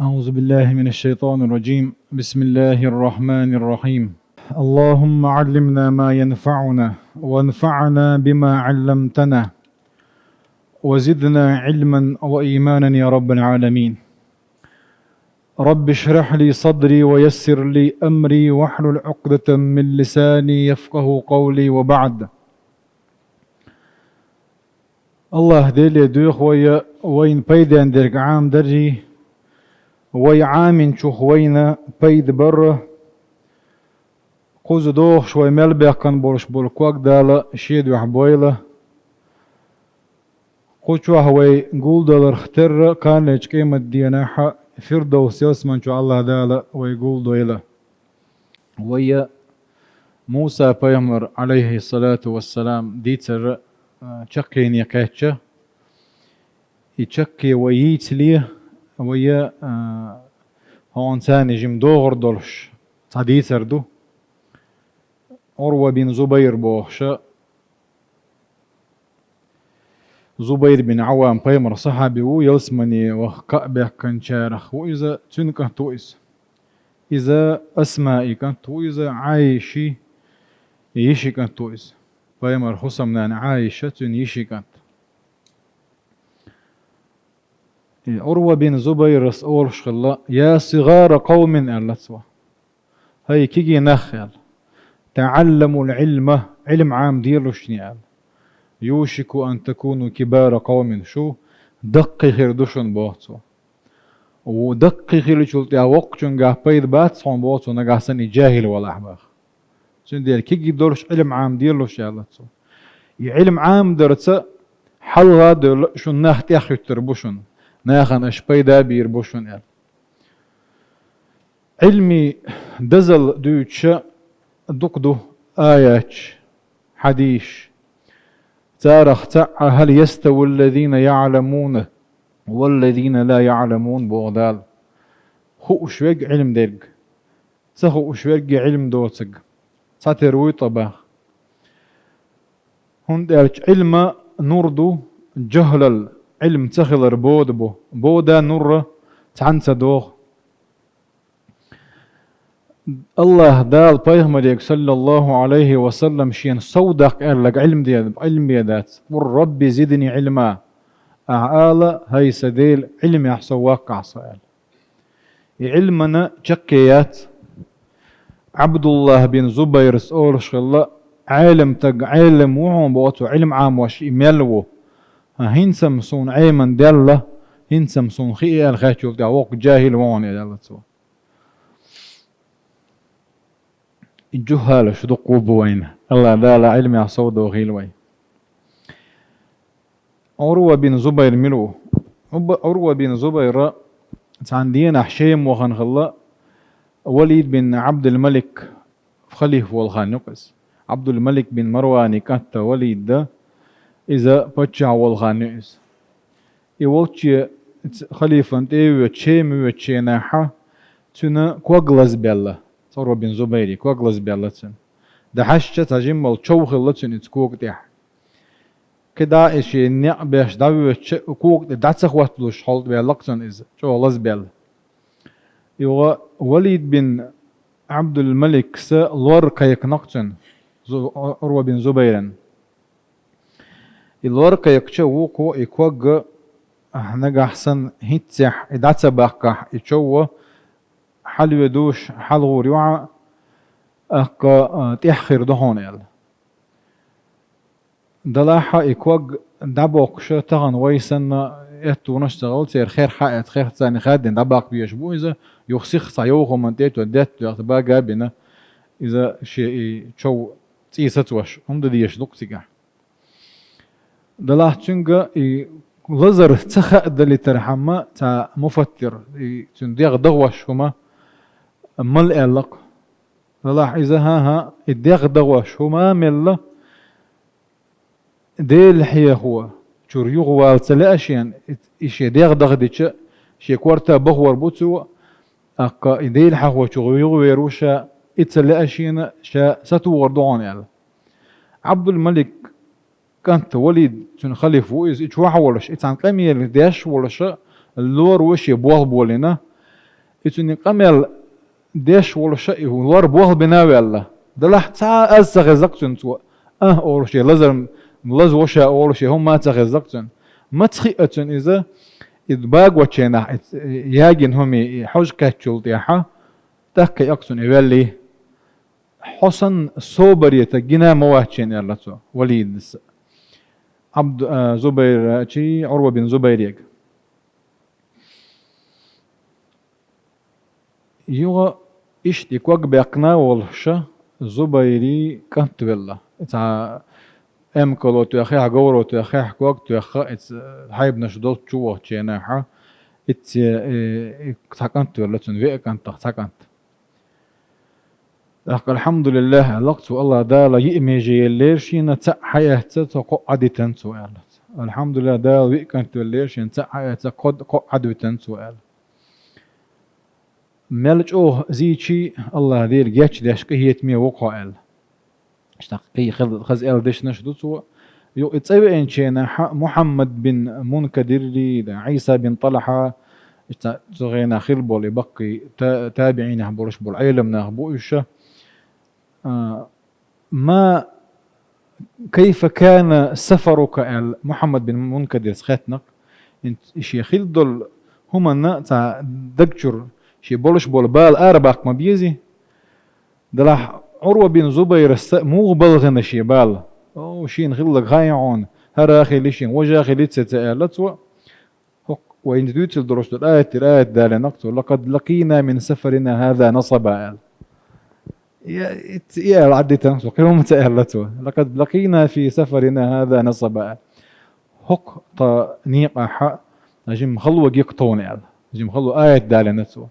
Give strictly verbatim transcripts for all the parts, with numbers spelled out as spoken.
أعوذ بالله من الشيطان الرجيم. بسم الله الرحمن الرحيم. اللهم علمنا ما ينفعنا وانفعنا بما علمتنا وزدنا علما وإيمانا يا رب العالمين. رب اشرح لي صدري ويسر لي أمري واحلل عقدة من لساني يفقه قولي وبعد. Аллаха Деле доьху вай, вайна пайден дерг Ӏамадаррий, вай Ӏаминчух вайна пайда барра, кхуза дохуш вай мел баьккхина болуш болу ког Дала шен дуьхьа бойла. Кху чохь вай гулдаларх терра, кханлечу къематдийнахь Фирдовс ялсамани чу Аллаха Дала вай гулдойла. Вай Муса пайхамар, алейхиссалату вассалам, дийцар, а, чаккхене кхаьчча, и чаккхе вай йийцале, вай, а, хьуна царна жима догӀур долуш цхьа дийцар ду. Урва бин Зубайр бохуша, Зубайр бин Ӏаввам пайхамар сахьаби ву, ялсамане ваха кхаъ баьккхинчарах ву иза, цуьнан кӀант ву иза. Иза Асмаи кӀант ву иза, Ӏайши йиши кӀант ву иза. Пайхамар хӀусамнана Ӏайша цуьнан йиши кӀант. И Урва бин Зубайрас олуш хилла: «Я сигара къавмин», — аьлла цо. «ХӀай кегий нах», — аьлла. «ТаӀалламул Ӏилма», Ӏилма Ӏамаделушни аьлла. «Юшику ан такуну кибара къавмин», шу даккхий хир ду шуна, боху цо. Ву даккхий хиллачул тӀаьхьа воккхачуьнгахь пайда бац хьуна, боху цо, нагахь санна и жаьхӀил валахь баха. Цундела кегий долуш Ӏилма Ӏамаделуш, аьлла цо. И Ӏилма Ӏамадарца хьалха а девлла шун нах тӀеххуьттур бу шуна, нахана аша пайда а бийр бу шуна, аьлла. Ӏилмий дозалла дуьйцуша дукха ду аяташ, хьадисаш. Царах цхьаъ: «Хьал ястави ллазина яӀламуна валлазина ла яӀламун», — боху Дала. Хууш верг Ӏилма дерг, ца хууш верг Ӏилма доцург цхьатера вуй ткъа баха. ХӀунда аьлча Ӏилма нур ду, жахӀлал, Ӏилма ца хилар бода бу. Бода а, нур а цхьаьна ца догӀу. Аллаха Дала пайхамарега, саллаллаху Ӏалайхи ва саллам, шена сов даккха аьлларг Ӏилма де, Ӏилма бен дац. «Къул рабби зидни Ӏилма». Ахьа ала: «ХӀай сан Дела, Ӏилмехь сов ваккхахь со», — аьлла. И Ӏилмана чаккхе яц. Ӏабдуллах бин Зубайрас олуш хилла: «Ӏелам стаг Ӏелам ву хьуна, боху цо, Ӏилма Ӏамош и мел ву? ХӀан, хӀинца-м суна Ӏеман делла, хӀинца-м суна хии», — аьлла хаьттачул тӀаьхьа воккха жаьхӀил ву хьуна, аьлла цо. И жухӀалаш дукха бу вайна. Аллаха Дала Ӏилмехь сов дохийла вай. Урва бин Зубайр мила ву? Уба-, Урва бин Зубайра цхьана дийнахь Шема вахана хилла, Валид бин Ӏабдул-Малик халифа волу хан ю иза. Ӏабдул-Малик бин Марвани кӀант Валид, иза паччахь волу хан ю иза. И волчче халифан тӀе а воьдуш, Шема воьдучу хенахь, цуьнан ког лазабелла, Урва бин Зубайри ког лазабелла цуьнан. Дахьаьшча цхьа жимма чов хилла цуьнан иза кога тӀехь. КхидӀа и шен некъ беш дӀавоьдуш, кога тӀе дӀа ца хӀотталуш хьолтӀаваьлла-кх цуьнан иза, чӀогӀа лазабелла. Юха Валид бин Ӏабдул-Маликса лор кхайкхина-кх цуьнан, Зу-, Урва бин Зубайран. И лор кхайкхича вукхо и ког, ахь, нагахь санна хӀинццехь и дӀа ца баккхахь, и чов хьалаведуш, хьалагӀур ю хьан, тӀаккха, а, тӀехь хир ду хьуна, аьлла. Делахь а и ког дӀабоккхуш, тахана вай санна, эттонаш а ца хилла, церан херх а эцна, херх царна хаьддина дӀабаккха безаш бу иза, юха сиха цхьа йовха хӀуманна тӀе а тоьхна, детта а доьхна, бага а бина, иза шен и чов цӀий сацош, хӀума дан дезаш ду-кх цигахь. Делахь цуьнга и лазар ца хаа далийтархьама, цхьа муфаттир, и цуьнан дегӀ дагӀош хӀума мала аьлла-кх. Делахь иза: «ХӀан-хӀа, и дегӀ дагӀош хӀума а мелла, Дела хьехо чуьра юхавала ца лаьа шена, и, и шен дегӀ дахдича, шен корта бахор бу цо, тӀаккха и Дела хьехо чуьра юхавер ву ша, и ца лаьа шена, ша сатухур ду хьуна», — аьлла. Ӏабдул-Малик кӀант Валид, цуьнан халифа ву иза, и чохь а волуш, и цхьана къамеле деш а волуш, лор ву шен болх болийна, И цуьнан къамел деш волуша и лор болх бина а ваьлла. Делахь цхьа а аз ца хеза-кх цуьнан цо. А, олуш, я лазар, лаза ву ша олуш, я хӀумма а ца хеза-кх цуьнан. Маца хиъна цуьнан иза, и багоченахь, и ягийна хӀума, и хьожа кхеттачул тӀаьхьа, тӀаккха кхиъна-кх цунна и ваьлла. Хьо санна собаре тӀе гина ма вац шена, аьлла цо, Валидас. Абд-, а, Зубайрачий, Ӏурва бин Зубайрега. Юха иштта и ког баьккхина а волуша, Зубайрий кӀант велла. Цхьа эмкало тоьххехь, говро тоьххехь, ког тоьхха, иза хьайбанаш долчу вахчу хенахь, иза, э, цхьа кӀант велла цуьнан, веа кӀантах цхьа кӀант. ТӀаккха, «Алхьамдулиллах», аьлла-кх цо, «АллахӀ Дала йиъ меже еллера шена, цхьаъ хьаэцна, тхо кхоъ Ӏадитина цо», аьлла. «Алхьамдулиллах, Дала виъ кӀант веллера шена, цхьаъ хьаэцна, кхо, кхоъ Ӏадвитина цо», аьлла. «Мел чӀогӀа зийчий, АллахӀ Дела гечдеш къинхетаме ву-кх хьо», аьлла. Иштта кхин хаза аьлла дешнаш ду цо. Юха и цӀа веанчу хенахь Мухьаммад бин Мункадиррий, Ӏийса бин ТӀалхьа, иштта цу хенахь хилла болу и баккхий та-, табиӀинех болуш болу Ӏелам нах бу уьш. А, «Ма кайфа кана сафарука?» аьлла, Мухьаммад бин Мункадирс хаьттина-кх. И шен хилла долу хӀуманна цхьа даг чуьра шен болуш болу бала арабаккха ма безий. Делахь Ӏурва бин Зубайрас муха балхана шен бала? О, шена хилларг хаьий хьуна, хӀара а хилла шена, важа а хилла ца, ца аьлла цо. ХӀокху вайна дуьйцур долуш долу аят тера аят далийна-кх цо: «Лакъад лакъийна мин сафарина хаза насаба», аьлла. Я, и, и аьлла Ӏаддитина-кх цо, кхин хӀума ца аьлла цо. «Лакъад лакъийна фи сафарина хаза насаба», аьлла. «ХӀокху тхан некъахь жима хало гира-кх тхуна», аьлла. Жима хало аят далийна цо.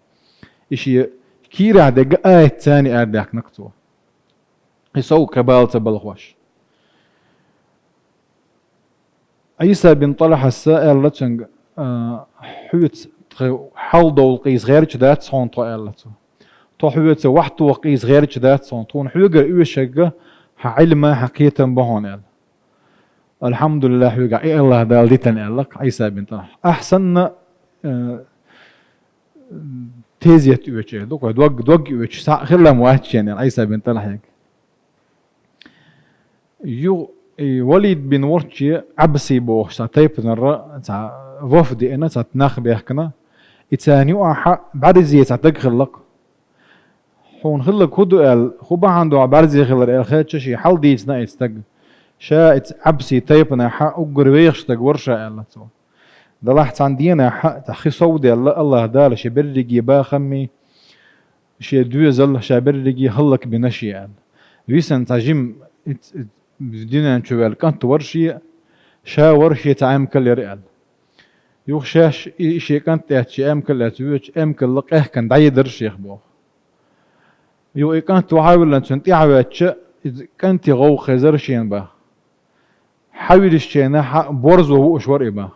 И шен кийрахь дерг аят царна арадаьккхина-кх цо. И сов кхин бала ца балхош. Ӏийса бин ТӀалхьас аьлла цуьнга: «А, хьоьца тхо хьалдовла къийса гӀерташ дац хьуна тхо», аьлла цо. «Тхо хьоьца вахьтоха къийса гӀерташ дац хьуна. Тхуна хьоьгара оьшург хьан Ӏилма, хьан кхетам бу хьуна», аьлла. «Алхьамдулиллах, хьоьгахь и АллахӀ Дала дитина», аьлла-кх Ӏийса бин ТӀалхьа. Ахьсанна, а, тезет оьцуш ду-кх, дог, дог оьцуш схьа а хилла ма вац шена, аьлла Ӏийса бин ТӀалхьега. Ю-, и Валид бин Варче Ӏабси бохуш цхьа тайпанара цхьа вафд еана, цхьа нах баьхкина. И царна юкъахь бӀаьрзе цхьа даг хилла-кх. «Хьуна хилларг хӀун ду?» аьлла, «ХӀун бахьана ду хьан бӀаьрзе хилар?» аьлла хаьттича, шен хьал дийцина и стага. Ша и Ӏабси тайпанахь уггар вехаш стаг вара ша, аьлла цо. Делахь цхьана дийнахь, цхьа хи сов даьлла, АллахӀ Дала шен берриге бахаммий, шен доьзал, ша берриге хӀаллакбина шен, аьлла. Висина цхьа жима, и, и, дуьнен чу ваьлла кӀант вара шен, ша вара шен цхьа эмкал яра, аьлла. Юха шаьш и, и шен кӀант эцна, шен эмкал эцна воьдуш, эмкал къехкана дӀайидира шех боху. Юха и кӀант вахьавиллина цунна тӀаьхьаваьдча, иза кӀанте гӀовгӀа хезара шена боху. Хьавирзинчу хенахь борзо вууш вара и боху.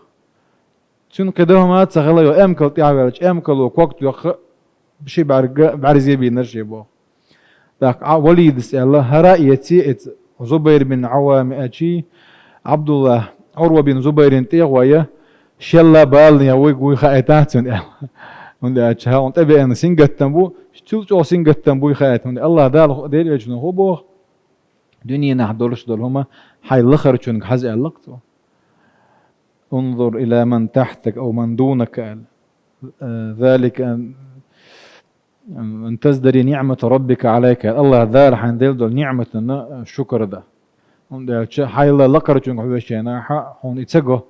Цуьнан кхин дан хӀума а ца хилла, юха эмкал тӀаьхьаваьлча, эмкало ког тоьхна, ши бӀаьрг бӀаьрзе бийнара шен боху. ТӀаккха Ӏа-, Валидас аьлла: «ХӀара а эций, эца Зубайр бин Ӏаввам а эций, Ӏабдуллах, Ӏурва бин Зубайрин тӀе а гӀой, шелла баланехь вуй, вуй хаийтахьа цунна», аьлла. ХӀунда аьлча хьуна тӀебеана сингаттам бу, цул чӀогӀа сингаттам буй хаийта, хӀунда АллахӀ Дала ху-, Делан Элчано хӀун боху? Дуьненахь долуш долу хӀума хьайн лахарчуьнга хьажа аьлла-кх цо. «Унзур ила ман тахьтак ав ман дунак», аьлла. Э, «залика ан, ан таздари ниъмата раббика Ӏалайка», аьлла. АллахӀ Дала хьайна делла долу ниъматана шукар дан. ХӀунда аьлча хьайн лакхарчуьнга хьоьжучу хенахь хьуна и ца го.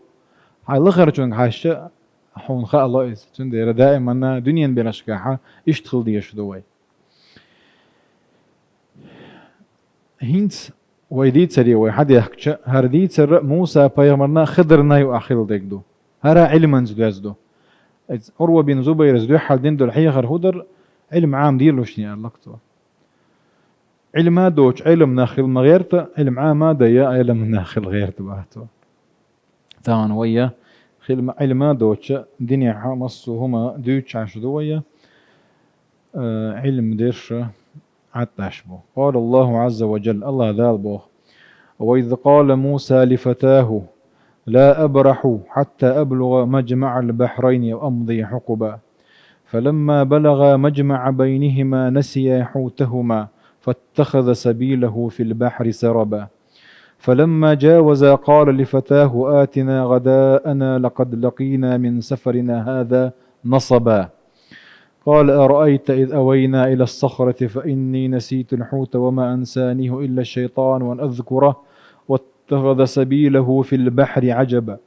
Хьайн лахарчуьнга хьаьжча, хьуна хаало иза. Цундела даиманна дуьненан белхашкахь иштта хила дезаш ду вай. ХӀинца вай дийцаре вай хьадехкча, хӀара дийцар Муса-пайхамарна, Хидарна юкъахь хилла дерг ду. ХӀара Ӏилманца доьзна ду. Иза Ӏурва бин Зубайрас дуьххьал дина долу хьехар хӀун дара, Ӏилма Ӏамаделлачунна аьлла-кх цо. Ӏилма доцуш Ӏеламнах хила ма гӀерта, Ӏилма Ӏама а дайа Ӏеламнах хила гӀерта боху цо. Тахана вай Ӏилма, Ӏилма доцуш динехь массо а хӀума дуьйцуш Ӏаш ду вай, э, Ӏилма дерш Ӏатташ бу. Къала Аллаху Ӏазза ва Джалла, АллахӀ Дала боху: «Ва из къала Муса ли фатаху, ла абраху хьатта аблугӀа маджмаӀал бахьрайни ав амдия хьукъуба». فلما بلغا مجمع بينهما نسيا حوتهما فاتخذ سبيله في البحر سربا. فلما جاوزا قال لفتاه آتنا غداءنا لقد لقينا من سفرنا هذا نصبا. قال أرأيت إذ أوينا إلى الصخرة فإني نسيت الحوت وما أنسانيه إلا الشيطان وأن أذكره واتخذ سبيله في البحر عجبا.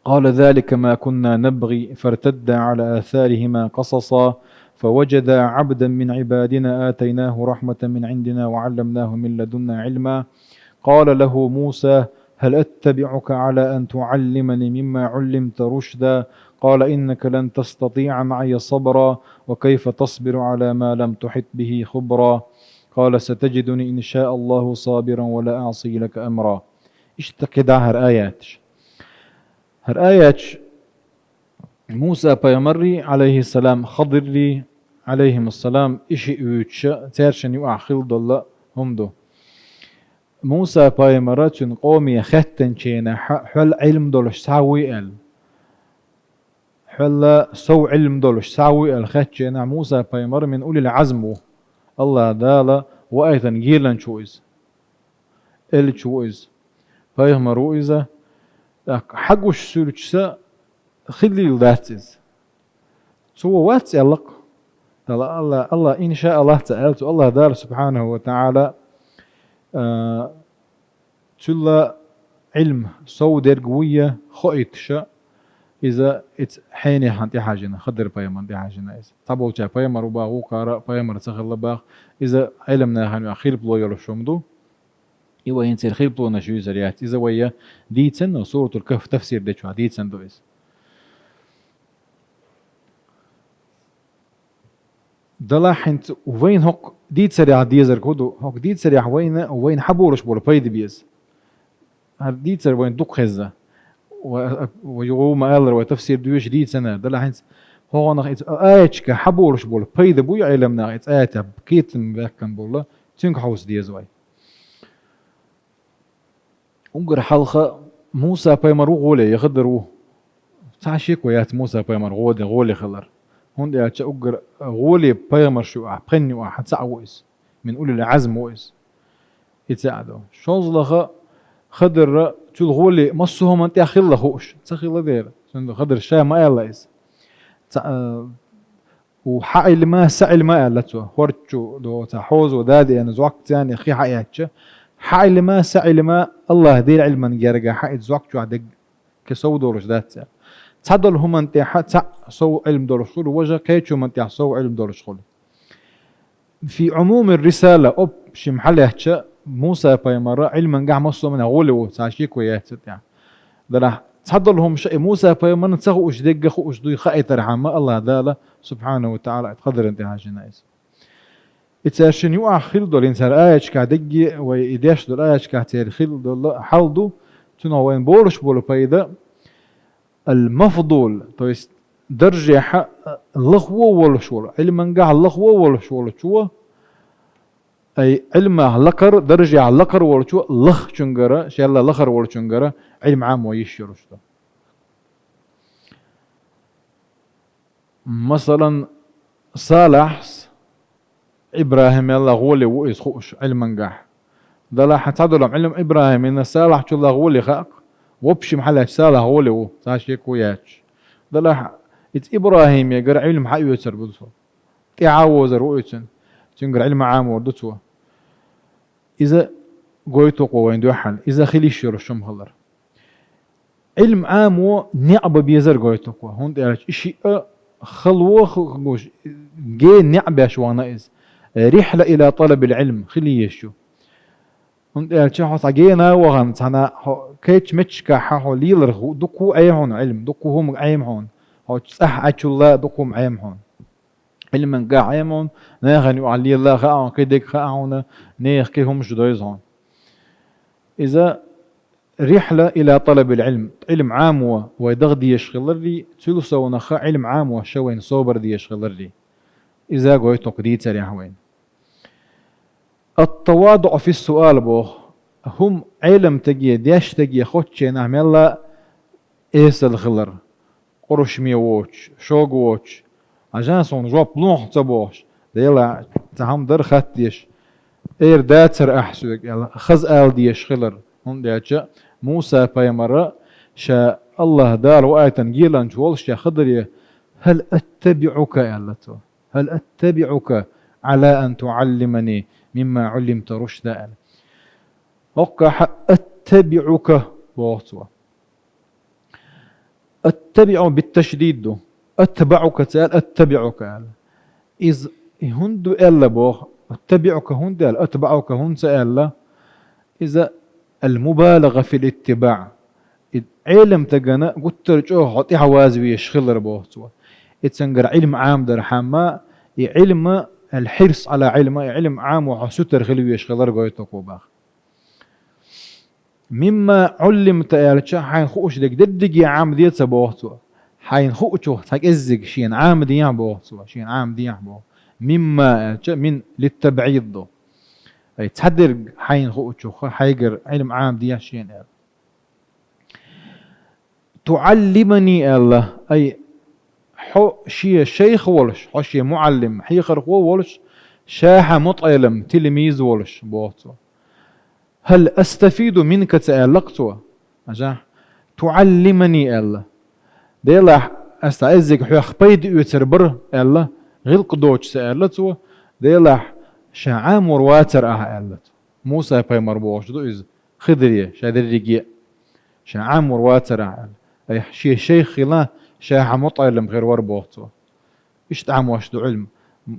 قال ذلك ما كنا نبغي فارتدا على آثارهما قصصا فوجدا عبدا من عبادنا آتيناه رحمة من عندنا وعلمناه من لدنا علما. قال له موسى هل أتبعك على أن تعلمني مما علمت رشدا؟ قال إنك لن تستطيع معي صبرا وكيف تصبر على ما لم تحط به خبرا. قال ستجدني إن شاء الله صابرا ولا أعصي لك أمرا. Иштта кхидӀа хӀара аяташ. ХӀара аяташ Муса пайхамаррий, Ӏалайхиссалам, Хадиррий, Ӏалайхимуссалам, и шиъ вуьйцуша, цаьршинна юкъахь хилла долу хӀума ду. Муса пайхамара цуьнан къоме хаьттинчу хенахь, хьол Ӏилма долуш схьа вуй аьлла. Хьол сов Ӏилма долуш схьа вуй аьлла хаьттинчу хенахь, Муса пайхамар мин улил Ӏазм ву. АллахӀ Дала ваийтина гӀийланча ву иза. Элча ву иза. Пайхамар ву иза. ТӀаккха хьагуш суьрташ а хилийла дац иза. Цо вац аьлла-кх. Дала Алла, Алла, иншааллахь ца аьлла цо, АллахӀ Дала субхьанаху ва таӀала, а, цуьнан Ӏилма сов дерг вуй а хоуьйтуш а, иза, иза хьенехана тӀехьажийна, Хадир пайхамарна тӀехьажийна иза. Цхьаболчара пайхамар ву боху, вукхара пайхамар ца хилла боху. Иза Ӏеламнахана юкъахь хилпало йолуш хӀума ду. И вай хӀинца хилпалонаш юьйцур яц. Иза вай дийцина, Суратул Кахф тафсир дечохь дийцина ду иза. Делахь хӀинца вайна хӀокху дийцарехь дезарг хӀун ду? ХӀокху дийцарехь вайна, вайна хьан болуш болу пайда беза? ХӀара дийцар вайна дукха хезна. Ва, ва юха ма-аллара, вай тафсир доьшуш дийцина. Делахь хӀинца хӀокхунах иза аяташкахь хьан болуш болу пайда буй Ӏеламнаха иза аятехь кхетам баьккхина болу, цуьнга хьовса деза вай. Уггар хьалха Муса пайхамар ву гӀоле, я Хадир ву? Цхьа шеко яц Муса пайхамар гӀоле, гӀоле хилар. ХӀунда аьлча уггар гӀоле пайхамарш юкъахь, пхенна юкъахь цхьаъ ву иза. Мин улил Ӏазм ву иза. И цхьаъ ду. ШолгӀа лаха Хадира цул гӀоле массо а хӀуманна тӀехь хилла хууш, ца хилла дела. Цуьнан Хадира ша ма аьлла иза. Цхьа, а, У хьан Ӏилма, сан Ӏилма аьлла цо, хӀорд чу до, цхьа хьозо да деана, зӀок царна хи хьаэцча, хьан Ӏилма, сан Ӏилма, АллахӀ Делан Ӏилман герга хьан иза зӀок чохь дерг кхин сов долуш дац аьлла. Цхьадолу хӀуманна тӀехь цхьаъ сов Ӏилма долуш хуьлу, важа кхечу хӀуманна тӀехь сов Ӏилма долуш хуьлу. Фи Ӏумуми рисала, общем хьалаьцча, Муса пайхамар Ӏилмангахь массо а хӀуманехь гӀоле ву, цхьа шеко яц цу тӀехь. Делахь, цхьадолу хӀума ша и Муса пайхамарна ца хууш дерг а хууш дуй хаийтархьама, АллахӀ Дала, субхьанаху ва таӀала, Хадирна тӀехьажийна иза. И цаьршинна юкъахь хилла долу, хӀинца хӀара аяташкахь дерриге а вай и деш долу аяташкахь церан хилла долу хьал ду, цунах вайна болуш болу пайда, ал-мафдул, то есть даржехь лахво а волуш волу, Ӏилмангахь лахво а волуш волчо, ай, Ӏилмах лакхара, даржехь лакхара волчо лахчуьнгара, шелла лахара волчуьнгара Ӏилма Ӏамо йиш йолуш ду. Масалан, Салахьс, Ибрахим аьлла гӀоле ву иза хууш Ӏилмангахь. Делахь цхьадолу Ӏилма Ибрахимна Салахьчул гӀоле хаьа-кх, в общем хьалаьцча Салахь гӀоле ву, цхьа шеко яц. Делахь иза Ибрахимегара Ӏилма хьаоьцур бу цо. ТӀаьхьа возур ву иза цуьнан. Цуьнгара Ӏилма Ӏамор ду цо. Иза гойту-кх вайна дуьххьал, иза хила йиш йолуш хӀума хилар. Ӏилма Ӏамо неӀ бан безар гойту-кх, хӀунда аьлча и шиъ а хало а хууш, гена неӀ беш вахана иза. Рихьла ила талабил Ӏилм хила езаш ю. ХӀунда аьлча хьо цхьа гена а вахана, цхьана хьо кхечу меттигашкахь хьо леларх дуккха а Ӏе хьуна Ӏилма, дуккха а хӀума Ӏема хьуна. Хьо цӀахь Ӏачул а дуккха а хӀума Ӏема хьуна. Ӏилмангахь Ӏема хьуна, нахана юкъахь лела а хаьа хьуна, кхин дерг хаьа хьуна, нехан кхин хӀумаш а дойза хьуна. Иза рихьла ила талабил Ӏилм, Ӏилма Ӏамо вай даха дезаш хиларрий, цул совнаха Ӏилма Ӏамо ша вайна собар дезаш хиларрий. Иза гойту-кх дийцарехь вайна. Ат-таваду фи суал боху, хӀума Ӏеламстаге, дешстаге хоттучу хенахь мелла а эсала хилар. къурушме воцуш, шога воцуш, хьажа суна жоп лохьа ца бохуш, Дела, цхьа хӀума дар хаттадеш, эр дацара ахь соьга аьлла, хаза ала дезаш хилар. ХӀунда аьлча Муса-пайхамара ша АллахӀ Дала ваийтина геланча волуш ша Хидаре: «Хьал аттабиӀука», — аьлла цо. «Хьал аттабиӀука Ӏала ан туӀаллимани мимма Ӏуллимта рушда», — аьлла. ХӀоккхахь «аттабиӀука» боху цо. «АттабиӀу» бит-ташдид ду. «АтбаӀука» ца аьлла, «аттабиӀука» аьлла. Иза и хӀунда ду аьлла боху? «АттабиӀука» хӀунда аьлла, «атбаӀука» хӀунда ца аьлла? Иза ал-мубалагӀа фил иттибаӀ. И Ӏелам тагана гуттар чӀогӀа хьо тӀаьхьа вазвеш хилар боху цо. И цуьнгара Ӏилма Ӏамадархьама, и Ӏилма, ал-хьирс Ӏала Ӏилма, и Ӏилма Ӏамо хьо сутара хила веш хилар гойту кхо баха. «Мимма Ӏуллимта» аьлча, хьайна хууш дерг дерриге Ӏамаде ца боху цо. Хьайна хуучух цхьа кӀеззиг шена Ӏамадехьа боху цо, шена Ӏамадехьа боху. «Мимма» аьлча, «мин» литтабӀид ду. Ай, цхьадерг хьайна хуучух, хьайгара Ӏилма Ӏамадехьа шена аьлла. «ТуӀаллимани» аьлла, ай, хьо шен шайх волуш, хьо шен муӀаллим, хьехархо волуш, ша хьан мутаӀелам, тиламиз волуш, боху цо. «Хьал астафиду минка» ца аьлла-кх цо. Ажа, «туӀаллимани» аьлла. Делахь, ас цхьа кӀеззиг хьох пайда оьцур бара аьлла, гӀиллакх доцуш ца аьлла цо. Делахь, ша Ӏамор вацара ахьа аьлла цо. Муса-пайхамар бохуш ду иза, Хидаре, ша дерриге а. Ша Ӏамор вацара ахьа аьлла. Айхьа шен шайх хилла, ша хьан мутаӀелам хир вара боху цо. Иштта Ӏамош ду Ӏилма.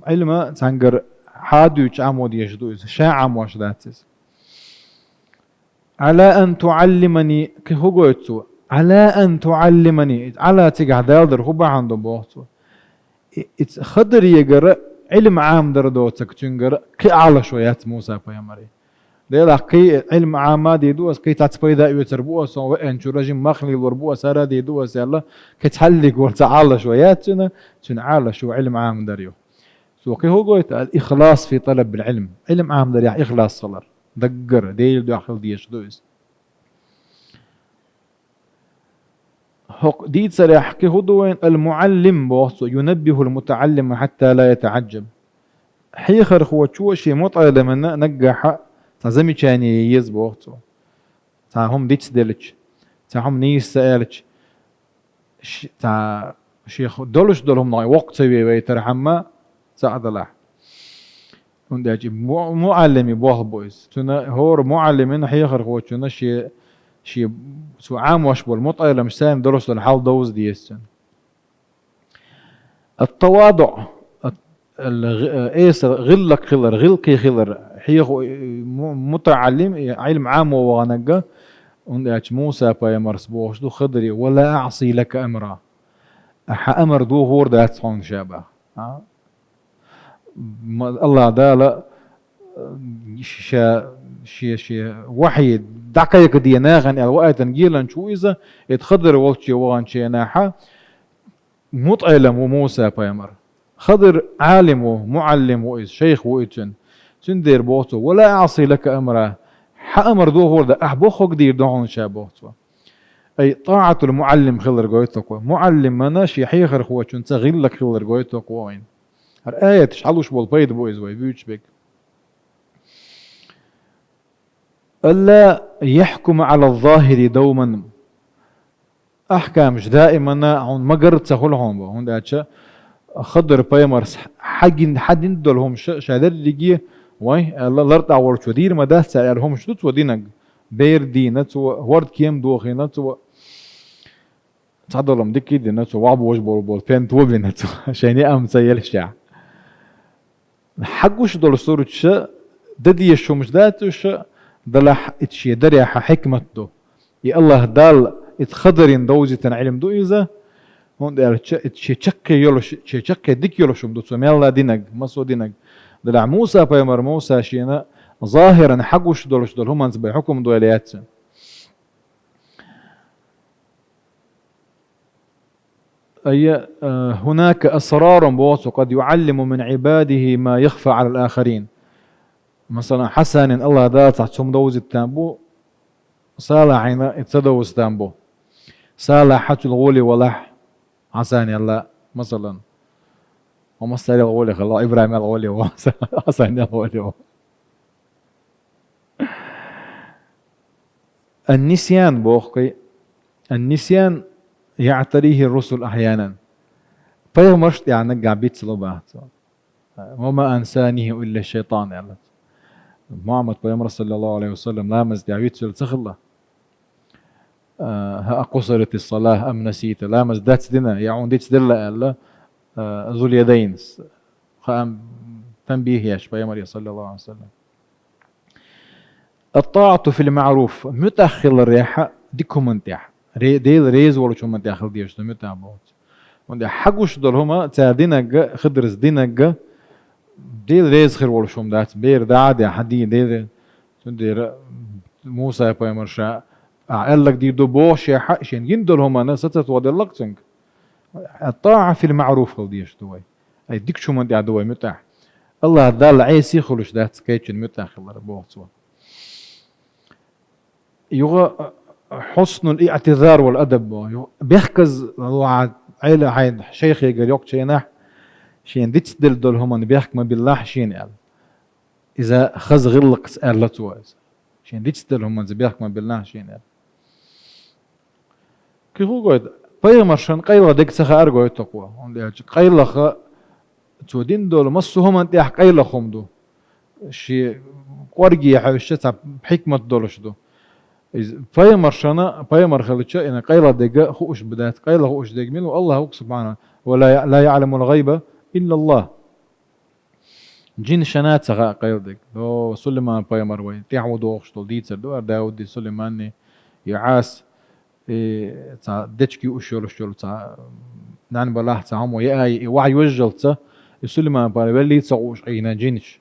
Ӏилма цхьаьнгара хьадуьйчу Ӏамо дезаш ду иза. Ша Ӏамош дац иза. «Ӏала ан туӀаллимани», кхин хӀун гойту цо? «Ӏала ан туӀаллимани». «Ӏала» цигахь далдар хӀун бахьана ду боху цо? И, и ц-, Хидарегара Ӏилма Ӏамадар доцург цуьнгара кхин Ӏалашо яц Муса-пайхамаре. Делахь кхин Ӏилма Ӏама а дийр ду ас, кхин цхьацца пайда оьцур бу ас, сон веанчуьра жимма мах лелор бу ас, хӀара а дийр ду ас аьлла, кхин цхьаллиг вара ца Ӏалашо яц цуьнан, цуьнан Ӏалашо Ӏилма Ӏамадар ю. Цо кхин хӀун гойту? «Ал-ихлас фи талабил Ӏилм». Ӏилма Ӏамадарехь ихлас хилар. Даггара, Делан дуьхьа хила дезаш ду иза. ХӀокху дийцарехь кхин хӀун ду вайн? «Ал-муӀаллим», боху цо, «юнаббихул мутаӀаллима хьатта ла ятаӀаджаб». Хьехархочо шен мутаӀеллина наггахьа цхьа замечание е еза, боху цо. Цхьа хӀума дицделча, цхьа хӀума нийса ца аьлча, ш-, цхьа шех долуш долу хӀума воккха ца ве вайтархьама, цхьаъ далахь. ХӀунда аьлча и му-, муӀаллими болх бу иза. Цуьнан хӀора муӀаллимина, хьехархочунна шен, шен цо Ӏамош болу мутаӀеллам сайна долуш долу хьал довза деза цуьнан. Ат-тавадуӀ, ат-, ал-, гӀи-, эса гӀиллакх хилар, гӀиллакхе хилар, хьехо, му-, мутаӀаллим, и Ӏилма Ӏамо ваханарг, хӀунда аьлча Муса-пайхамарс бохуш ду Хидаре: «Ва ла аӀси лака амра». Ахьа амар дохор дац хьуна ша баха. А? Ма-, АллахӀ Дала, э, ша, шен, шен вахьи дӀакхайкхаде нахана аьлла ваийтина геланча ву иза, и Хидар волчу ваханчу хенахьа, мутаӀеллам ву Муса-пайхамар. Хидар Ӏалим ву, муӀаллим ву иза, шайх ву иза цуьнан. Цуьндера боху цо: «Ва ла аӀси лака амра». Хьан амар дохор дан, ахь бохург дийр ду хьуна ша, боху цо. Ай, тӀаӀатул муӀаллим хилар гойту кхо. МуӀаллимана шен хьехархочунца гӀиллакх хилар гойту кхо вайна. ХӀара аяташ хьалуш болу пайда бу иза вай буьйцуш берг. «Алла яхькума Ӏала ззахири давман». Ахькамаш даимана хьуна магар ца хуьлу хьуна боху. ХӀунда аьлча Хидар-пайхамарс хьагин-, хьадина долу хӀумаш ша дерриге, вай, аьлла, лартӀахь волчо дийр ма дац цара аьлла хӀумаш ду цо динарг. Бер дийна цо, хӀорда кем дохийна цо. Цхьадолу-м дика а дина цо, вахьа божа болу болу пен тобина цо, шайна яа-м ца еллашехь. Хьагуш долу сурташа, дан дезаш хӀумаш дац уьш, далахь, и шен дарехьа хьикмат ду. И АллахӀ Далла и Хидарина довзийтина Ӏилма ду иза, хӀунда аьлча и шен чаккхе йолуш, шен чаккхе дика йолуш хӀума ду цо мелла динарг, массо а динарг. Далахь Муса-пайхамар Муса шена захиран хьагуш долуш долу хӀуманца бен хьукум дойла яц цуьнан. Ай, э, «хӀунака асрарун», боху цо, «къад юӀаллиму мин Ӏибадихи ма яхфа Ӏалал ахарин». Масала, Хьасанин АллахӀ Дала цхьацца хӀума довзийтан бу, Салахьина и ца довзийтан бу. Салахь хьацул гӀоле валахь, Хьасан аьлла, масалан, ва массарел гӀоле хала, ИбрахӀим аьлла гӀоле ва, Хьасан аьлла гӀоле ва. Ан-нисьян бохкай. Ан-нисьян яътарихи русул ахьянан. Пайхамарш тӀехь наггахь бицло бац. Ва ма ансанихи илла шайтан аьлла. Мухьаммад пайхамар, саллаллаху алейхи ва саллям, ламаз тӀехь вицвелла ца хилла. А, хӀа, акъусарати салах ам насита. Ламаз дац дина, я хьуна дицделла аьлла, а, Зулъядайнас. Хаам танбихь еш пайхамаре, саллаллаху алейхи ва саллям. Ат-таату фил маъруф, муьтӀахь хиларехьа дика хӀуман тӀехь. Ре-, Дела реза волчу хӀуман тӀехь хила дезаш ду муьтӀахь бохуц. ХӀунда хьагуш долу хӀума цара динагга, Хидрас динагга, Дела реза хир волуш хӀума дац, бер да а де, хьан дий Дела. Цундела Муса пайхамар ша, а, аьллаг дийр ду бохушехьа, шен гин долу хӀуманна сацат ваделлаг цуьнга. Ат-таа фил маъруф хила дезаш ду вай. Ай, дикачу хӀуман тӀехь ду вай муьтӀахь. Аллах Далла Ӏеси хуьлуш дац кайчун муьтӀахь хилар, боху цо. Юха, а, хьуснул иътизар вал адаб боху. Юха бехказа луха Ӏела хьайн шайхегара йоккхачу хенахь, шен дицделла долу хӀуманна бехк ма биллахь шена аьлла. Иза хаза гӀиллакхца аьлла цо иза. Шен дицделла хӀуманца бехк ма биллахь шена аьлла. Кхин хӀун гойту? Пайхамаршан къайлаха дерг ца хаар гойту кхо. ХӀунда аьлча къайлаха цо дина долу массо а хӀуманна тӀехь къайлаха хӀума ду. Шен кӀорге хьаьвсича цхьа хьикмат долуш ду. Иза пайхамаршана, пайхамар хилча, ина къайлаха дерг хууш бу дац. Къайлаха хууш дерг мила ву? Аллах ву-кх, субхьана. Ва ла я-, ла яъламул гӀайба иллаллах. Жинашна ца хаьа къайладерг. О, Сулайман пайхамар вай, тӀаьхьо дохуш долу дийцар ду, ара Дауди, Сулайманни, и Ӏаса, и цхьа дечиг юуш йолуш йолу, цхьа нана балахь цхьа хӀума яа, и вахь йожжалца, и Сулайман пайхамар веллий ца гӀуш Ӏийна жинаш.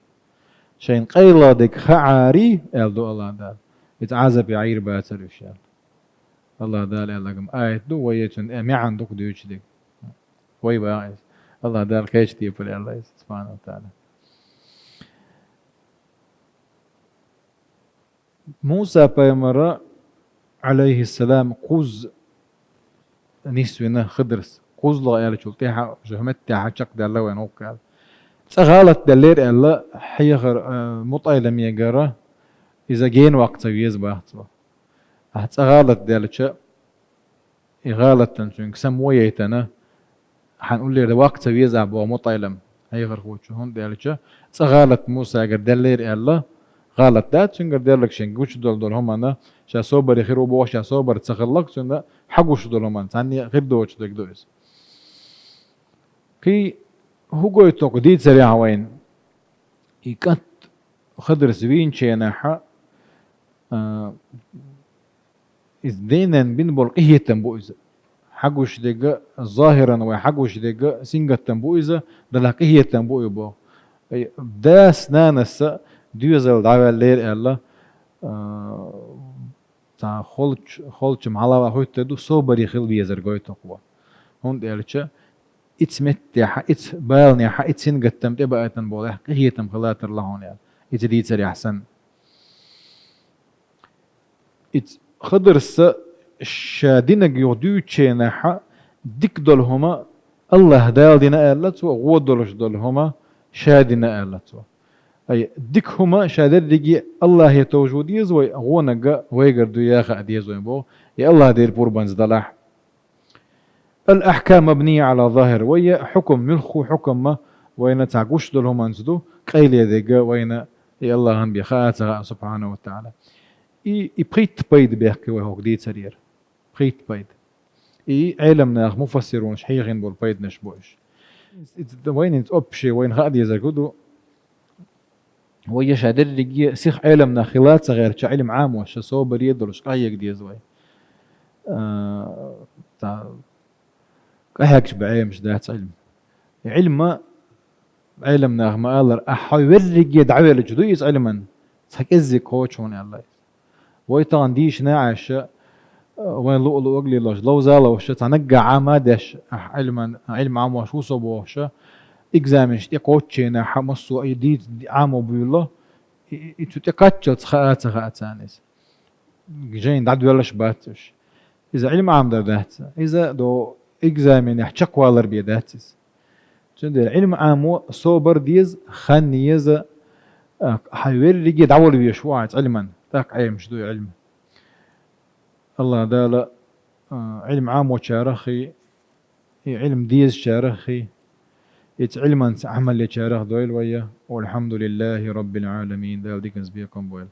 Шайн къайладерг хаарий, аьлла ду Аллах Дала. Иза Ӏазапе Ӏийр бацара уьш аьлла. Аллах Дала аьллаг-м аят ду, вай ецун э маьӀна дукха дуьйцуш дерг. Вай бахьа иза. Аллах Дала кхечу тайпара аьлла иза, субхьана ва тааля. Муса пайхамара, алейхиссалам, кхузза нисвина Хидрас. КхузлагӀа аьллачул тӀаьхьа, жа хӀуметтехьа чекхдаьлла вайн гӀуллакх аьлла. Цкъа гӀалат даьллера аьлла, хьехар, а, МутӀайлимегара, иза гена ваккха ца веза бац ван. Ахьа цкъа гӀалат даьлча, и гӀалатан цуьнга само яйтана, хьан уллера ваккха ца веза боху МутӀайлим хьехархочо, хӀунда аьлча, цкъа гӀалат Мусагара даьллера аьлла, гӀалат дац цуьнгара даьллаг, шен гучудолу долу хӀуманна, ша собаре хир ву боху, ша собар ца хиллалц цуьнан, хьагуш долу хӀуманна, цхьанне хир доцуш дерг ду иза. Кхин хӀун гойту кху дийцарехь вайна? И кӀант Хидрас вийначу хенахьа, а, иза денан бина болу къинхетам бу иза. Хьагуш дерг, захиран вай хьагуш дерг, сингаттам бу иза, делахь къинхетам бу и боху. Ай, дас-нанас доьзал дӀаваьллера аьлла, а, цхьа холч-, холчам хьалава хӀуьттур ду, собаре хила везар гойту кхо. ХӀунда аьлча, ица меттехьа, ица баланехьа, ица сингаттам тӀебаийтина болу, къинхетам хила тарло хьуна аьлла. Ица дийцарехь санна. Ица Хидрас ша динаг юха дуьйцучу хенахьа, дика долу хӀума Аллах Дала дина аьлла цо, гӀо долуш долу хӀума ша дина аьлла цо. Ай, дика хӀума ша дерриге Аллахе товжо деза вай, гӀонаг вайгара дуй яха а деза вай боху, и Аллах Дела пурбанца далахь. Ал-ахкам мабния ала захир. Вай хьукам, муьлхха хьукамма вайна цхьа гуш долу хӀуманца ду, къайле дерг вайна и Аллахьан бен хаа а ца хаьа, субхьана ва тааля. И, и пхийтта пайда бехке вай хӀокху дийцарера. Пхийтта пайда. И Ӏеламнах, муфассирунаша хьехина болу пайданаш бу уьш. Иза вайна хӀинца общий, вайна хаа дезарг хӀун ду? Вай ша дерриге сиха Ӏеламнах хила ца гӀертача, Ӏилма Ӏамош, ша собаре а долуш, къахьега деза вай. А, та, къахьегча бӀемаш дац Ӏилма. Ӏилма, Ӏеламнаха ма-аллара, ахьа хьо верриге дӀавеллачу дуй иза Ӏилман, цхьа кӀеззиг кхочу хьуна аьлла иза. Вай тахана дийшина Ӏаша, вайн луъу-луъург лелош, ловза а ловша, цхьа наггахь Ӏама а деш, ахь Ӏилман, Ӏилма Ӏамош ву со бохуша, экзаменаш тӀекхочченахь, хьан массо а и дийца Ӏамо буьйло, и, и цу тӀекхаччалц хаа а ца хаьа царна иза. Жайна дӀадоьллаш бац уьш. Иза Ӏилма Ӏамадар дац. Иза до экзаменехь чекхвалар бен дац иза. Цундела Ӏилма Ӏамо собар деза, хан еза, а, хьан верриге дӀавала везаш ву ахь Ӏилман, тӀаккха Ӏемаш ду Ӏилма. АллахӀ Дала, а, Ӏилма Ӏамочарах хи, и Ӏилма дезачарах хи, и цу Ӏилманца Ӏамал ечарах дойла вай. Валхьамдулиллахи Раббил Ӏаламин. Дала диканца бекхам бойла.